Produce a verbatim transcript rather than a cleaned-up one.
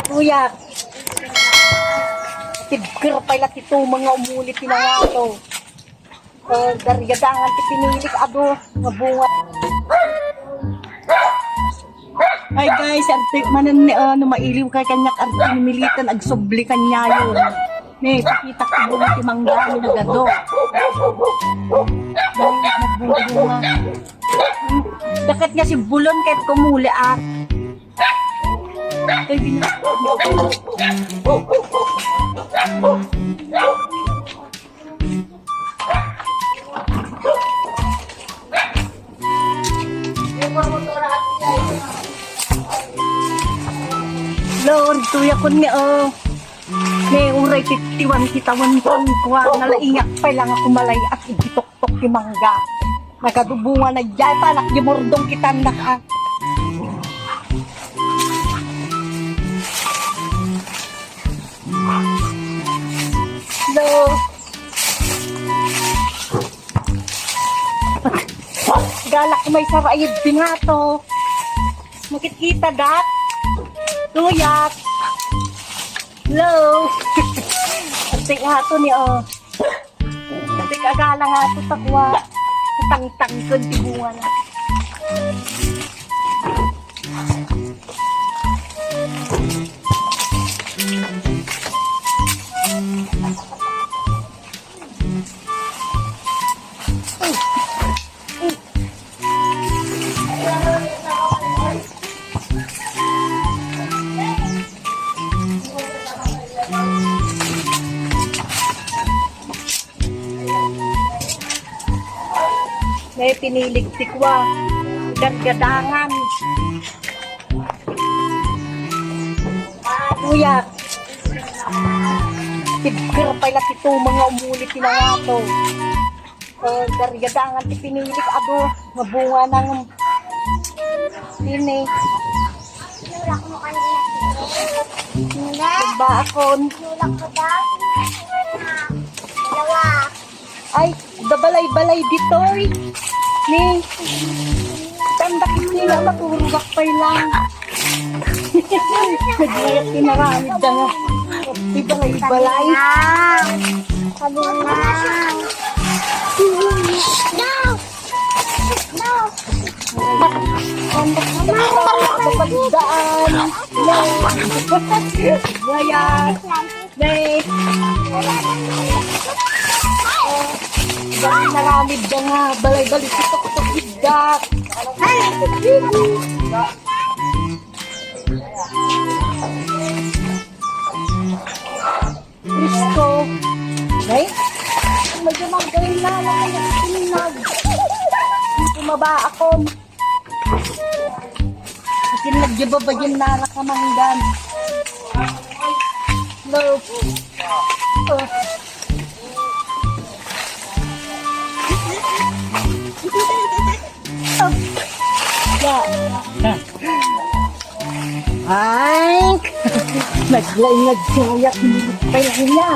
Kuya, tibker pay la ti tumeng nga umuli ti nangato. Eh, gargadangan ti pinilik adu nga bunga. Hi guys, agtik manen ni, ah, no mailiw kay kaniak, agtik ni Militan, agsubli kaniayon. Ne, pakitak ti bunga ti mangga, ni nagadu. Dahil nagbunga. Dakat nga si Bulon ket kumuli, ah. Kay bina- Lord, tuya kun ni, oh. Ne, uray titiwan ti tawen kun kua, nalaingak pay lang ako malay at igitok tok ti mangga. Nagadu bunga na diay, panak di murdong kitannak, ah. Hello. Galak may sarayid ti ngato. Makitkita, dak? Tuyat. Hello. Arte ato ni, oh. Kasi kagala nga ito takwa. Tangtang ko di bunga na. May pinilig ti kua. Gadgadangan. Kuya, tibker pay la ti tumeng nga umuli ti nangato. Eh, gargadangan ti pinilik adu nga bunga nang ini. Nulak mo kanina. Nulak. Ba akon? Nulak ko daw. Dalawa. Ay, dabalay-balay ditoy. Ni, tanda kini nga maturugak pay lang. Naglayat ni naramid da nga. Di balay-balay. Sabi na. No! No! Kapagdaan. Layat. Nay. Balay naramid da nga. Balay-balay. Tuktok-tuktok. Kristo. Ay, medyo magaling na lang ang tinag. Tumaba ako. Akin nagyababa yun na nakamanggan. Hello. Oh. Ay! Naglaing-laing siya, pinilit pa lang niya.